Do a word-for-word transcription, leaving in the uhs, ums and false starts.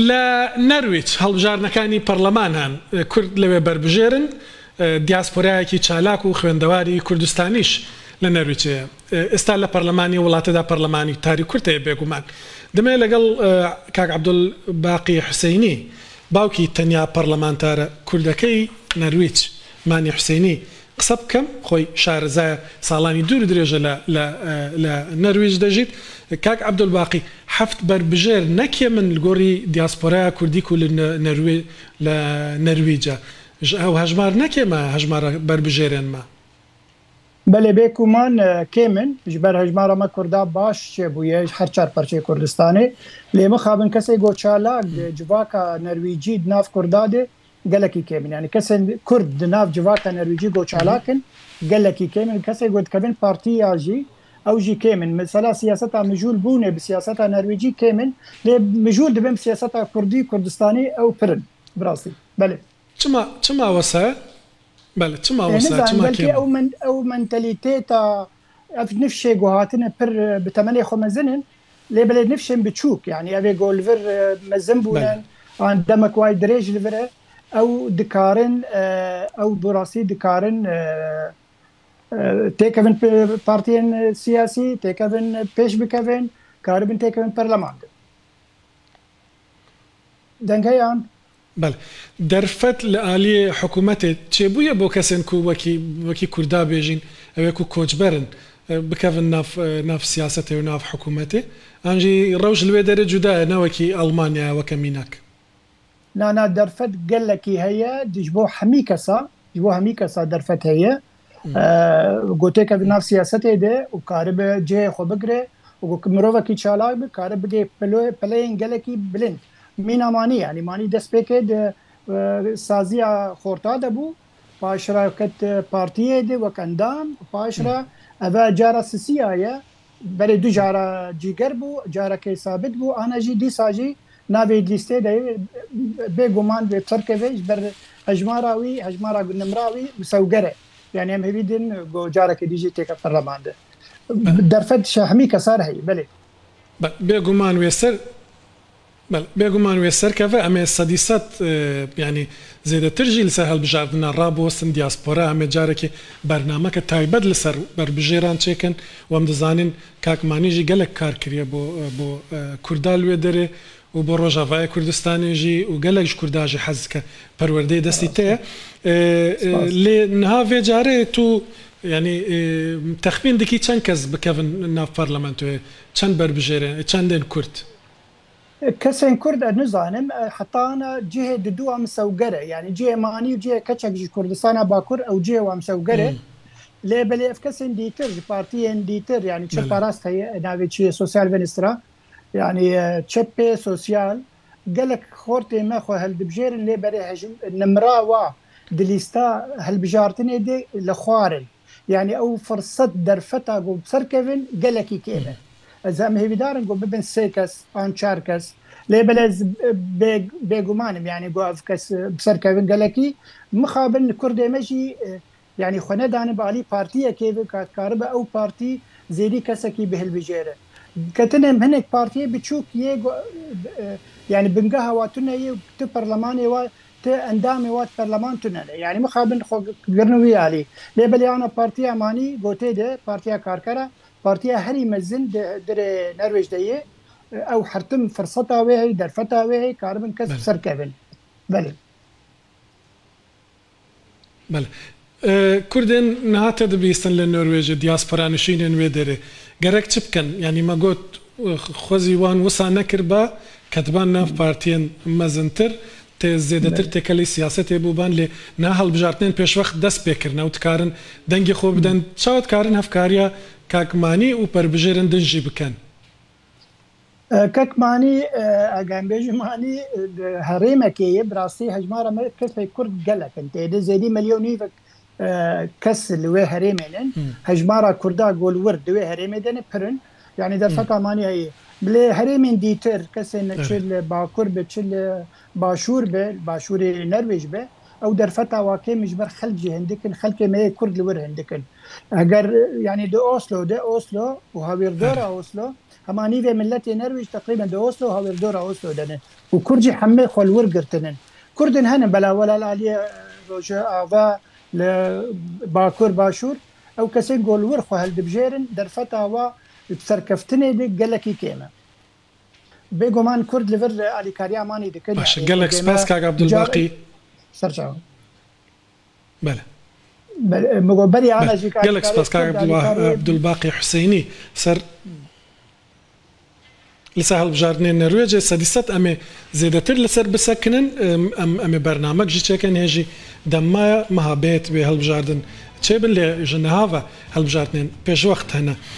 لە نەرویج هەڵبژاردنەکانی پەرلەمان هەن. کورد لەوێ بەربژێرن. دیاسپۆرایەکی چالاک و خوێندەواری کوردستانیش لە نەرویج هەیە. ئێستا لە پەرلەمانی وڵاتەدا پەرلەمانی تاری کورد هەیە بێگومان. دەمەوێت لەگەڵ کاک عەبدولباقی حوسەینی، باوکی تەنیا پەرلەمانتارە کوردەکەی نەرویج، مانی حوسەینی، قسە بکەم. خۆی شارەزایە، ساڵانی دوور و درێژە لە، لە، لە نەرویج دەژیت. کاک عەبدولباقی، هەفت بەربژێر نەکێمن لە گۆڕی دیاسپۆرای کوردی و لە نە-، نەروی-، لە نەرویجە. ژ-، ئەو هەژمار نەکێمە، هەژمارە بەربژێرێنمە. بەلێ، بێگومان، ئە، کێمن، ji ber hejmara me Kurda baş çêbûye ji her çar perçeyê Kurdistanê. Lê mixabin kesê ku çalak di civaka Nerwîcî di nav Kurda de gelekî kêm in. Yani kesên Kurd di nav civaka Nerwîcî ku çalak in, gelekî kêm in. Kesê ku dikevin partiya jî, ew jî kêm in. Mesela siyaseta mijûl bûne bi siyaseta Nerwîcî kêm in. Lê mijûl dibin bi siyaseta Kurdî, Kurdistanî ew pir in. Bi rastî. Belê. Çima, çima wesa? Belê, çima wesa, çima kêm? Belkî ew men-, ew mentalîteta, ev nifşê ku hatine pir, e, bi temenê xwe mezin in, lê belê nifşên biçûk, yani ev ê ku li vir, e, mezin bûnin, an demek wayî dirêj li vir e, ew dikarin, e, ew bi rastî dikarin, e, e, têkevin p-, partiyên, e, siyasî, têkevin, e, pêş bikevin, karibin têkevin perleman de. Deng heye an? Belê. Derfet li aliyê hikûmetê çêbûye bo kesên ku wekî, wekî Kurda bêjîn, ew ê ku koçber in, e, bikevin nav, e, nav siyasetê û nav hikûmetê? An jî rewş li wê derê cuda ye, ne wekî Almanyaya weke mînak? Na, na, derfet gelekî heye, di, ji bo hemî kesa, ji bo hemî kesa derfet heye. Hmm. E, ku têkeve nav siyasetê de û karibe cihê xwe bigire û ku mirovekî çalak be, karibe bigê pilo-, peleyên gelekî bilind. Mîna manî, yani manî dest pê kê di, e, saziya xorta de bû, paşra ket, e, partiyê de wek endam, paşra Hmm. eve cara sisiya ye, berê du cara cîger bû, carekê sabit bû, ana jî dîsa jî navê lîstê de ye, bêguman wê bi ser keve ji ber hejmara wî, hejmara nimra wî misewger e. Yani em hêvî din ku carekê dî jî têke ferlemande. Belê. Derfet ji hemî kesa re heye, belê. Be-, bêguman wê ser, belê, bêguman wê ser keve, em ê sedî sed, e, yani zêdetir jî li ser hilbijardina rabiwestin diaspora, em ê carekê bernameke taybet li ser berbijêran çêkin û em dizanin Kak Manî jî gelek kar kiriye bo, bo, e, Kurda li wê derê û bo Rojavayê Kurdistanê jî û gelek ji Kurda jî hez dike. Perwerdeyê destî te ye. E, e, Spas. Lê niha vê carê tu, yani, e, texmîn dikî çend kes bikevin nav parlamentoyê? Çend berbijêrên, çendên Kurd? Kesên Kurd ez nizanim, e, heta ana cihê didu wa misewger e. Yani cihê manî û cihê keçek ji Kurdistana Bakur ew cihê wa misewger e. Hmm. Lê belê ev kesên dîtir, ji partiyên dîtir, yani çi Belê. parast heye, navê çi ye, Sosyal Venstre, yani, e, çepê sosyal, gelek xortê me xwe hildibijêrin, lê berê hejm-, nimra wa di lîsta hilbijartinê de li xwar in. Yani ew firset derfeta ku bi ser kevin gelekî kêm e. Ez em hêvîdar in ku bibin sê kes an çar kes. Lê belê ez bê-, bêguman im, yani ku ev kes bi ser kevin gelekî mixabin li Kurdê me jî, e, yani xwe nedane bi alî partiyekê ve ka dikaribe ew partî zêdî kesekî bihilbijêre. Ketine em hinek partiyê biçûk yê ku, e, yani bingeha wa tune yê, tu perlemanê wa, tu endamê wa di perleman tune ne. Yani mixabin xwe girin wî alî. Lê belê ana partiya manî gotê de, partiya karkera, partiya herî mezin di, dirê Nerwêj de yê. Ew hertim firseta wê heye, derfeta wê heye, karibin kes Belê. bi ser kevin. Belê. Belê. E, Kurdên niha te dibîstin li Norwêjê, diaspora nişînên wê derê. Gerek çi bikin? Yanî me got, e, xwezî wan wisa nekiriba, ketiban nav partiyên mezintir, tê zêdetir Belê. têkelî siyasetê bûban, lê niha hilbijartinên pêşwext dest pê kirine û dikarin dengê xwe bidin. Çawa dikarin hevkariya Kak Manî û berbijêrên din jî bikin? E, Kek Manî, e, eger em bêjin Manî, e, di herêmekê ye, bi rastî hejmara me kesê Kurd gelek in. Tê de zêdî milyon nîvek, e, kes li wê herêmê ne. Hmm. Hejmara Kurda ku li wir di wê herêmê de ne pir in. Yani derfeta Hmm. Manî heye. Bilê herêmên dîtir, kesên Evet. çi li Bakur be, çi li Başûr be, Başûrê Nerwêj be, Ew derfeta wa kêm ji ber xelk jî hindik in, xelkê me yê Kurd li wir hindik in. Eger, yanî di Oslo de, Oslo û hawîrdora Oslo, hema nîvê miletê Nerwêj teqrîben di Oslo û hawîrdora Oslo de ne. Û Kurd jî hemê xwe li wir girtin in. Kurdin henin bela wela li aliyê Rojava, li Bakur, Başûr, ew kesên ku li wir xwe hildibijêrin, derfeta wa bi serkeftinê de gelekî kêm e. Bêguman Kurd li vir alîkariya manî dikin. Baş e, yanî gelek spas kak Abdulbaqî. Serçawa. Bele. Bele, min got berî ana jî gelek spas kak Abdulbaqî Huseyinî ser li ser hilbijartinên Nerwêcê sedî sed em ê zêdetir li ser bisekinin, em, em, em ê bernamek jî çêkin hê jî dem maye meha bêt wê hilbijardin çêbin lê ji niha ve hilbijartinên pêşwext hene.